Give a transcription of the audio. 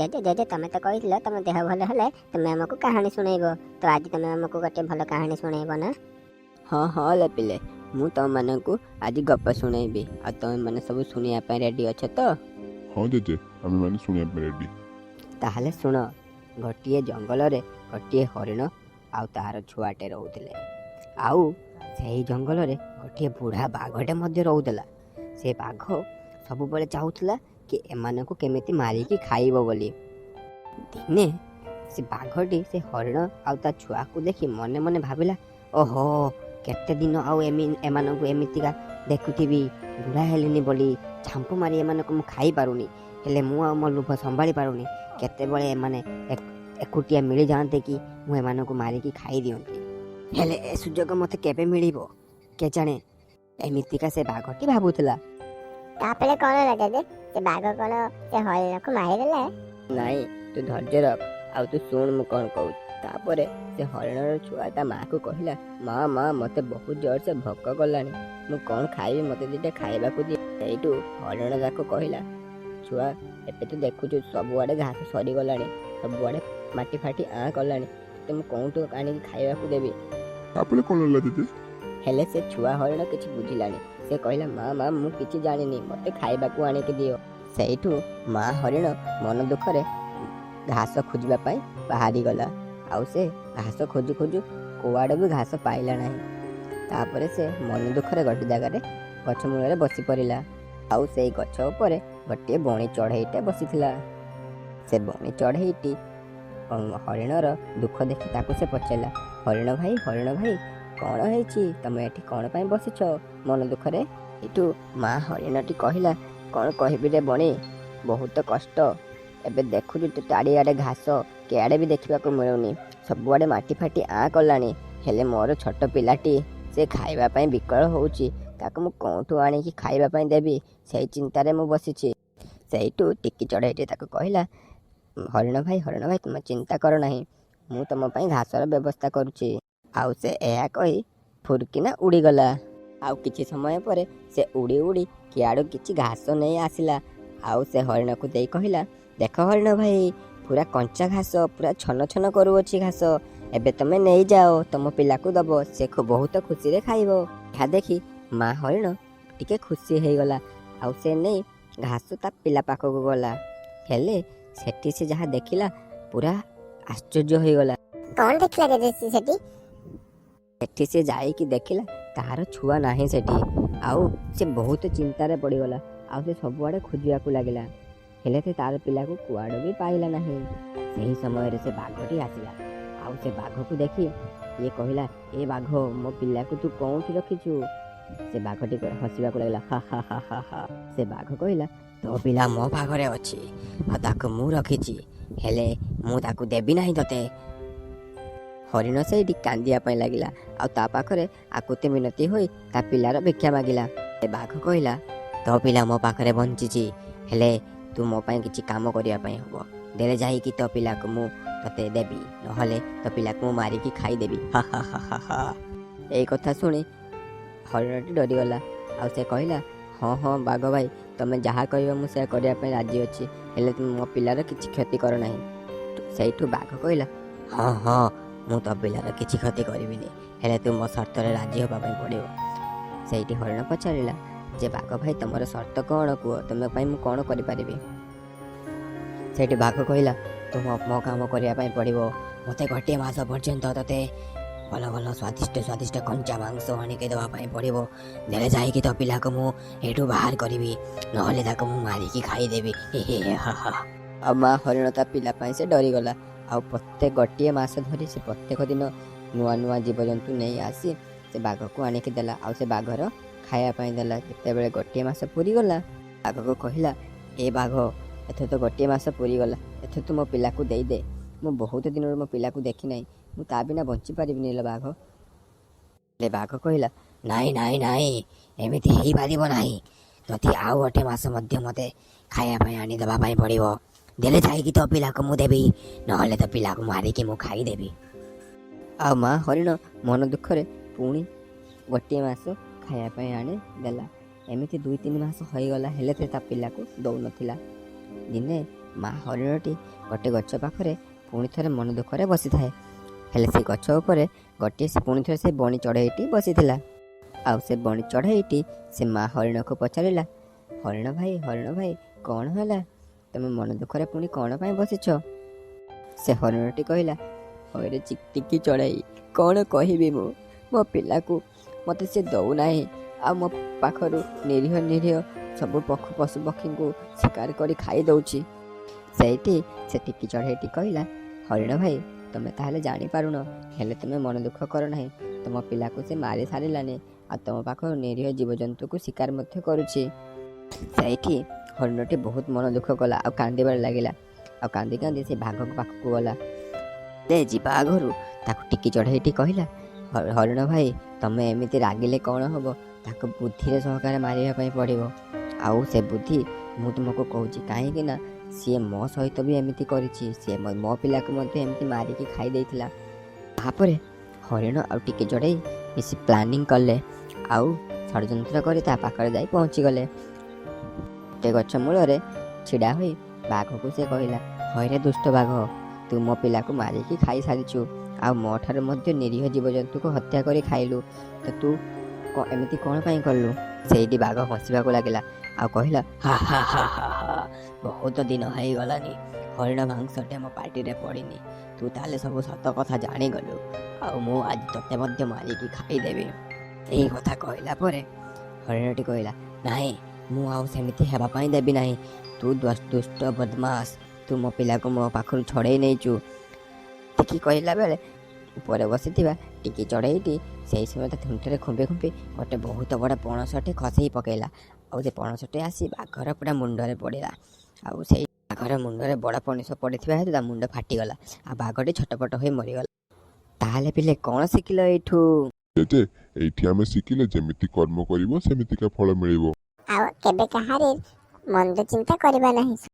ଜେଜେ, ଜେଜେ, ତମେ ତ କହିଥିଲ ତମ ଦେହ ଭଲ ହେଲେ ତମେ ଆମକୁ କାହାଣୀ ଶୁଣେଇବ। ତ ଆଜି ତମେ ଆମକୁ ଗୋଟେ ଭଲ କାହାଣୀ ଶୁଣେଇବ ନା? ହଁ ହଁ ଲେ ପିଲେ, ମୁଁ ତମମାନଙ୍କୁ ଆଜି ଗପ ଶୁଣେଇବି। ଆଉ ତମେମାନେ ସବୁ ଶୁଣିବା ପାଇଁ ରେଡ଼ି ଅଛ ତ? ହଁ ଜେଜେ, ଆମେମାନେ ଶୁଣିବା ପାଇଁ ରେଡ଼ି। ତାହେଲେ ଶୁଣ। ଗୋଟିଏ ଜଙ୍ଗଲରେ ଗୋଟିଏ ହରିଣ ଆଉ ତାହାର ଛୁଆଟେ ରହୁଥିଲେ। ଆଉ ସେହି ଜଙ୍ଗଲରେ ଗୋଟିଏ ବୁଢ଼ା ବାଘଟେ ମଧ୍ୟ ରହୁଥିଲା। ସେ ବାଘ ସବୁବେଳେ ଚାହୁଁଥିଲା କି ଏମାନଙ୍କୁ କେମିତି ମାରିକି ଖାଇବ ବୋଲି। ଦିନେ ସେ ବାଘଟି ସେ ହରିଣ ଆଉ ତା ଛୁଆକୁ ଦେଖି ମନେ ମନେ ଭାବିଲା, ଓହୋ, କେତେ ଦିନ ଆଉ ଏମାନଙ୍କୁ ଏମିତିକା ଦେଖୁଥିବି? ବୁଢ଼ା ହେଲିନି ବୋଲି ଝାମ୍ପ ମାରି ଏମାନଙ୍କୁ ମୁଁ ଖାଇପାରୁନି। ହେଲେ ମୁଁ ଆଉ ମୋ ଲୋଭ ସମ୍ଭାଳି ପାରୁନି। କେତେବେଳେ ଏମାନେ ଏକୁଟିଆ ମିଳିଯାଆନ୍ତେ କି ମୁଁ ଏମାନଙ୍କୁ ମାରିକି ଖାଇଦିଅନ୍ତି। ହେଲେ ଏ ସୁଯୋଗ ମୋତେ କେବେ ମିଳିବ କେଜାଣେ। ଏମିତିକା ସେ ବାଘଟି ଭାବୁଥିଲା। ତାପରେ କଣ ହେଲା ଜେଜେ? ସେ ବାଘ କଣ ସେ ହରିଣକୁ ମାରିଦେଲା? ନାଇଁ, ତୁ ଧୈର୍ଯ୍ୟ ରଖ ଆଉ ତୁ ଶୁଣ ମୁଁ କ'ଣ କହୁଛି। ତାପରେ ସେ ହରିଣର ଛୁଆ ତା ମାଆକୁ କହିଲା, ମା ମା, ମୋତେ ବହୁତ ଜୋରସେ ଭୋକ କଲାଣି। ମୁଁ କ'ଣ ଖାଇବି? ମୋତେ ଦିଟା ଖାଇବାକୁ ଦିଅ। ସେଇଠୁ ହରିଣ ତାକୁ କହିଲା, ଛୁଆ, ଏବେ ତ ଦେଖୁଛୁ ସବୁଆଡ଼େ ଘାସ ସରିଗଲାଣି, ସବୁଆଡ଼େ ମାଟି ଫାଟି ଆଁ କଲାଣି। ତତେ ମୁଁ କେଉଁଠୁ ଆଣିକି ଖାଇବାକୁ ଦେବି? ତାପରେ କ'ଣ ହେଲା ଜେଜେ? ହେଲେ ସେ ଛୁଆ ହରିଣ କିଛି ବୁଝିଲାନି। ସେ କହିଲା, ମା ମା, ମୁଁ କିଛି ଜାଣିନି, ମୋତେ ଖାଇବାକୁ ଆଣିକି ଦିଅ। ସେଇଠୁ ମା ହରିଣ ମନ ଦୁଃଖରେ ଘାସ ଖୋଜିବା ପାଇଁ ବାହାରିଗଲା। ଆଉ ସେ ଘାସ ଖୋଜୁ ଖୋଜୁ କୁଆଡ଼େ ବି ଘାସ ପାଇଲା ନାହିଁ। ତାପରେ ସେ ମନ ଦୁଃଖରେ ଗୋଟେ ଜାଗାରେ ଗଛ ମୂଳରେ ବସି ପଡ଼ିଲା। ଆଉ ସେଇ ଗଛ ଉପରେ ଗୋଟିଏ ବଣି ଚଢ଼େଇଟେ ବସିଥିଲା। ସେ ବଣି ଚଢ଼େଇଟି ହରିଣର ଦୁଃଖ ଦେଖି ତାକୁ ସେ ପଚାରିଲା, ହରିଣ ଭାଇ, ହରିଣ ଭାଇ, କ'ଣ ହେଇଛି? ତମେ ଏଠି କ'ଣ ପାଇଁ ବସିଛ ମନ ଦୁଃଖରେ? ଏଠୁ ମା ହରିଣଟି କହିଲା, କ'ଣ କହିବି ରେ ବଣି, ବହୁତ କଷ୍ଟ। ଏବେ ଦେଖୁଛୁ ତ ଚାରିଆଡ଼େ ଘାସ କେଆଡ଼େ ବି ଦେଖିବାକୁ ମିଳୁନି। ସବୁଆଡ଼େ ମାଟି ଫାଟି ଆଁ କଲାଣି। ହେଲେ ମୋର ଛୋଟ ପିଲାଟି, ସେ ଖାଇବା ପାଇଁ ବିକଳ ହେଉଛି। ତାକୁ ମୁଁ କେଉଁଠୁ ଆଣିକି ଖାଇବା ପାଇଁ ଦେବି, ସେଇ ଚିନ୍ତାରେ ମୁଁ ବସିଛି। ସେଇଠୁ ଟିକି ଚଢ଼େଇଟି ତାକୁ କହିଲା, ହରିଣ ଭାଇ, ହରିଣ ଭାଇ, ତୁମେ ଚିନ୍ତା କର ନାହିଁ, ମୁଁ ତୁମ ପାଇଁ ଘାସର ବ୍ୟବସ୍ଥା କରୁଛି। ଆଉ ସେ ଏହା କହି ଫୁରକିନା ଉଡ଼ିଗଲା। ଆଉ କିଛି ସମୟ ପରେ ସେ ଉଡ଼ି ଉଡ଼ି କିଆଡ଼ୁ କିଛି ଘାସ ନେଇ ଆସିଲା। ଆଉ ସେ ହରିଣକୁ ଦେଇ କହିଲା, ଦେଖ ହରିଣ ଭାଇ, ପୁରା କଞ୍ଚା ଘାସ, ପୁରା ଛନ ଛନ କରୁଅଛି ଘାସ। ଏବେ ତମେ ନେଇଯାଅ, ତମ ପିଲାକୁ ଦବ, ସେ ବହୁତ ଖୁସିରେ ଖାଇବ। ଏହା ଦେଖି ମା ହରିଣ ଟିକେ ଖୁସି ହେଇଗଲା। ଆଉ ସେ ନେଇ ଘାସ ତା ପିଲା ପାଖକୁ ଗଲା। ହେଲେ ସେଠି ସେ ଯାହା ଦେଖିଲା ପୁରା ଆଶ୍ଚର୍ଯ୍ୟ ହେଇଗଲା। କଣ ଦେଖିଲା ଜେଜେ ସେ ସେଠି? ସେଠି ସେ ଯାଇକି ଦେଖିଲା ତାହାର ଛୁଆ ନାହିଁ ସେଠି। ଆଉ ସେ ବହୁତ ଚିନ୍ତାରେ ପଡ଼ିଗଲା। ଆଉ ସେ ସବୁଆଡ଼େ ଖୋଜିବାକୁ ଲାଗିଲା। ହେଲେ ସେ ତାର ପିଲାକୁ କୁଆଡ଼େ ବି ପାଇଲା ନାହିଁ। ସେହି ସମୟରେ ସେ ବାଘଟି ଆସିଲା। ଆଉ ସେ ବାଘକୁ ଦେଖି ଇଏ କହିଲା, ଏ ବାଘ, ମୋ ପିଲାକୁ ତୁ କେଉଁଠି ରଖିଛୁ? ସେ ବାଘଟି ହସିବାକୁ ଲାଗିଲା, ହା ହା ହା ହା ହା। ସେ ବାଘ କହିଲା, ତୋ ପିଲା ମୋ ପାଖରେ ଅଛି ଆଉ ତାକୁ ମୁଁ ରଖିଛି। ହେଲେ ମୁଁ ତାକୁ ଦେବି ନାହିଁ ତୋତେ। ହରିଣ ସେଇଠି କାନ୍ଦିବା ପାଇଁ ଲାଗିଲା। ଆଉ ତା ପାଖରେ ଆକୁତି ମିନତି ହୋଇ ତା ପିଲାର ଭିକ୍ଷା ମାଗିଲା। ସେ ବାଘ କହିଲା, ତୋ ପିଲା ମୋ ପାଖରେ ବଞ୍ଚିଛି, ହେଲେ ତୁ ମୋ ପାଇଁ କିଛି କାମ କରିବା ପାଇଁ ହବ। ଦେଲେ ଯାଇକି ତୋ ପିଲାକୁ ମୁଁ ତୋତେ ଦେବି, ନହେଲେ ତୋ ପିଲାକୁ ମୁଁ ମାରିକି ଖାଇଦେବି, ହା ହା ହା ହା ହା। ଏଇ କଥା ଶୁଣି ହରିଣଟି ଡରିଗଲା। ଆଉ ସେ କହିଲା, ହଁ ହଁ ବାଘ ଭାଇ, ତମେ ଯାହା କହିବ ମୁଁ ସେୟା କରିବା ପାଇଁ ରାଜି ଅଛି। ହେଲେ ତୁମେ ମୋ ପିଲାର କିଛି କ୍ଷତି କର ନାହିଁ। ସେଇଠୁ ବାଘ କହିଲା, ହଁ ହଁ, ମୁଁ ତୋ ପିଲାର କିଛି କ୍ଷତି କରିବିନି, ହେଲେ ତୁ ମୋ ସର୍ତ୍ତରେ ରାଜି ହେବା ପାଇଁ ପଡ଼ିବ। ସେଇଠି ହରିଣ ପଚାରିଲା ଯେ ବାଘ ଭାଇ, ତମର ସର୍ତ୍ତ କ'ଣ କୁହ? ତୁମ ପାଇଁ ମୁଁ କ'ଣ କରିପାରିବି? ସେଇଠି ବାଘ କହିଲା, ତୁ ମୋ କାମ କରିବା ପାଇଁ ପଡ଼ିବ। ମୋତେ ଗୋଟିଏ ମାସ ପର୍ଯ୍ୟନ୍ତ ତୋତେ ଭଲ ଭଲ ସ୍ୱାଦିଷ୍ଟ ସ୍ୱାଦିଷ୍ଟ କଞ୍ଚା ମାଂସ ଆଣିକି ଦେବା ପାଇଁ ପଡ଼ିବ। ଦେଲେ ଯାଇକି ତୋ ପିଲାକୁ ମୁଁ ଏଇଠୁ ବାହାର କରିବି, ନହେଲେ ତାକୁ ମୁଁ ମାରିକି ଖାଇଦେବି, ହେ ହେ ହେ ହା ହା। ଆଉ ମା ହରିଣ ତା ପିଲା ପାଇଁ ସେ ଡରିଗଲା। ଆଉ ପ୍ରତ୍ୟେକ ଗୋଟିଏ ମାସ ଧରି ସେ ପ୍ରତ୍ୟେକ ଦିନ ନୂଆ ନୂଆ ଜୀବଜନ୍ତୁ ନେଇ ଆସି ସେ ବାଘକୁ ଆଣିକି ଦେଲା। ଆଉ ସେ ବାଘର ଖାଇବା ପାଇଁ ଦେଲା। ଯେତେବେଳେ ଗୋଟିଏ ମାସ ପୁରିଗଲା, ବାଘକୁ କହିଲା, ଏ ବାଘ, ଏଥର ତ ଗୋଟିଏ ମାସ ପୁରିଗଲା, ଏଥର ତୁ ମୋ ପିଲାକୁ ଦେଇଦେ। ମୁଁ ବହୁତ ଦିନରୁ ମୋ ପିଲାକୁ ଦେଖିନାହିଁ। ମୁଁ ତା ବିନା ବଞ୍ଚିପାରିବିନି ଲୋ ବାଘ। ହେଲେ ବାଘ କହିଲା, ନାଇଁ ନାଇଁ ନାଇଁ, ଏମିତି ହେଇପାରିବ ନାହିଁ। ତୋତେ ଆଉ ଗୋଟେ ମାସ ମଧ୍ୟ ମୋତେ ଖାଇବା ପାଇଁ ଆଣିଦେବା ପାଇଁ ପଡ଼ିବ। ଦେଲେ ଯାଇକି ତୋ ପିଲାକୁ ମୁଁ ଦେବି, ନହେଲେ ତୋ ପିଲାକୁ ମାରିକି ମୁଁ ଖାଇଦେବି। ଆଉ ମା ହରିଣ ମନ ଦୁଃଖରେ ପୁଣି ଗୋଟିଏ ମାସ ଖାଇବା ପାଇଁ ଆଣି ଦେଲା। ଏମିତି 2-3 ମାସ ହୋଇଗଲା, ହେଲେ ସେ ତା ପିଲାକୁ ଦେଉନଥିଲା। ଦିନେ ମା ହରିଣଟି ଗୋଟେ ଗଛ ପାଖରେ ପୁଣି ଥରେ ମନ ଦୁଃଖରେ ବସିଥାଏ। ହେଲେ ସେ ଗଛ ଉପରେ ଗୋଟିଏ ସେ ପୁଣି ଥରେ ସେ ବଣି ଚଢ଼େଇଟି ବସିଥିଲା। ଆଉ ସେ ବଣି ଚଢ଼େଇଟି ସେ ମା ହରିଣକୁ ପଚାରିଲା, ହରିଣ ଭାଇ, ହରିଣ ଭାଇ, କ'ଣ ହେଲା? ତମେ ମନ ଦୁଃଖରେ ପୁଣି କ'ଣ ପାଇଁ ବସିଛ? ସେ ହରିଣଟି କହିଲା, ହଇରେ ଚିକିଟିକି ଚଢ଼େଇ, କ'ଣ କହିବି ମୁଁ? ମୋ ପିଲାକୁ ମୋତେ ସେ ଦେଉନାହିଁ, ଆଉ ମୋ ପାଖରୁ ନିରୀହ ନିରୀହ ସବୁ ପଶୁ ପକ୍ଷୀଙ୍କୁ ଶିକାର କରି ଖାଇ ଦେଉଛି। ସେଇଠି ସେ ଟିକି ଚଢ଼େଇଟି କହିଲା, ହରିଣ ଭାଇ, ତମେ ତାହେଲେ ଜାଣିପାରୁନ। ହେଲେ ତୁମେ ମନ ଦୁଃଖ କର ନାହିଁ। ତୁମ ପିଲାକୁ ସେ ମାରି ସାରିଲାନି, ଆଉ ତୁମ ପାଖରୁ ନିରୀହ ଜୀବଜନ୍ତୁକୁ ଶିକାର ମଧ୍ୟ କରୁଛି। ସେଇଠି ହରିଣଟି ବହୁତ ମନ ଦୁଃଖ କଲା ଆଉ କାନ୍ଦିବାରେ ଲାଗିଲା। ଆଉ କାନ୍ଦି କାନ୍ଦି ସେ ବାଘ ପାଖକୁ ଗଲା। ସେ ଯିବା ଆଗରୁ ତାକୁ ଟିକି ଚଢ଼େଇଟି କହିଲା, ହରିଣ ଭାଇ, ତମେ ଏମିତି ରାଗିଲେ କ'ଣ ହେବ? ତାକୁ ବୁଦ୍ଧିରେ ସହକାରେ ମାରିବା ପାଇଁ ପଡ଼ିବ। ଆଉ ସେ ବୁଦ୍ଧି ମୁଁ ତୁମକୁ କହୁଛି, କାହିଁକି ନା ସିଏ ମୋ ସହିତ ବି ଏମିତି କରିଛି। ସିଏ ମୋ ପିଲାକୁ ମଧ୍ୟ ଏମିତି ମାରିକି ଖାଇ ଦେଇଥିଲା। ତାପରେ ହରିଣ ଆଉ ଟିକି ଚଢ଼େଇ ମିଶି ପ୍ଲାନିଂ କଲେ ଆଉ ଷଡ଼ଯନ୍ତ୍ର କରି ତା ପାଖରେ ଯାଇ ପହଞ୍ଚିଗଲେ। ଗୋଟେ ଗଛ ମୂଳରେ ଛିଡ଼ା ହୋଇ ବାଘକୁ ସେ କହିଲା, ହଇରେ ଦୁଷ୍ଟ ବାଘ, ତୁ ମୋ ପିଲାକୁ ମାରିକି ଖାଇସାରିଛୁ, ଆଉ ମୋ ଠାରୁ ମଧ୍ୟ ନିରୀହ ଜୀବଜନ୍ତୁକୁ ହତ୍ୟା କରି ଖାଇଲୁ। ତ ତୁ ଏମିତି କ'ଣ ପାଇଁ କଲୁ? ସେଇଠି ବାଘ ହସିବାକୁ ଲାଗିଲା ଆଉ କହିଲା, ହା ହା ହା ହା ହା, ବହୁତ ଦିନ ହେଇଗଲାନି ହରିଣ ମାଂସଟେ ମୋ ପାଟିରେ ପଡ଼ିନି। ତୁ ତାହେଲେ ସବୁ ସତ କଥା ଜାଣିଗଲୁ, ଆଉ ମୁଁ ଆଜି ତୋତେ ମଧ୍ୟ ମାରିକି ଖାଇଦେବି। ଏଇ କଥା କହିଲା ପରେ ହରିଣଟି କହିଲା, ନାହିଁ, ମୁଁ ଆଉ ସେମିତି ହେବା ପାଇଁ ଦେବି ନାହିଁ। ତୁ ଦୁଷ୍ଟ ବଦମାସ, ତୁ ମୋ ପିଲାକୁ ମୋ ପାଖରୁ ଛଡ଼େଇ ନେଇଛୁ। ଟିକି କହିଲା ବେଳେ ଉପରେ ବସିଥିବା ଟିକି ଚଢ଼େଇଟି ସେହି ସମୟ ତା ଥୁଣ୍ଟରେ ଖୁମ୍ପି ଖୁମ୍ପି ଗୋଟେ ବହୁତ ବଡ଼ ପଣସଟେ ଖସେଇ ପକେଇଲା। ଆଉ ସେ ପଣସଟି ଆସି ବାଘର ପୁରା ମୁଣ୍ଡରେ ପଡ଼ିଲା। ଆଉ ସେଇ ବାଘର ମୁଣ୍ଡରେ ବଡ଼ ପଣସ ପଡ଼ିଥିବା ହେତୁ ତା ମୁଣ୍ଡ ଫାଟିଗଲା ଆଉ ବାଘଟି ଛଟପଟ ହୋଇ ମରିଗଲା। ତାହେଲେ ପିଲେ, କ'ଣ ଶିଖିଲ ଏଇଠୁ? ଜେଜେ, ଏଇଠି ଆମେ ଶିଖିଲେ, ଯେମିତି କର୍ମ କରିବ ସେମିତିକା ଫଳ ମିଳିବ। ଆଉ କେବେ କାହାରି ମନ୍ଦ ଚିନ୍ତା କରିବା ନାହିଁ।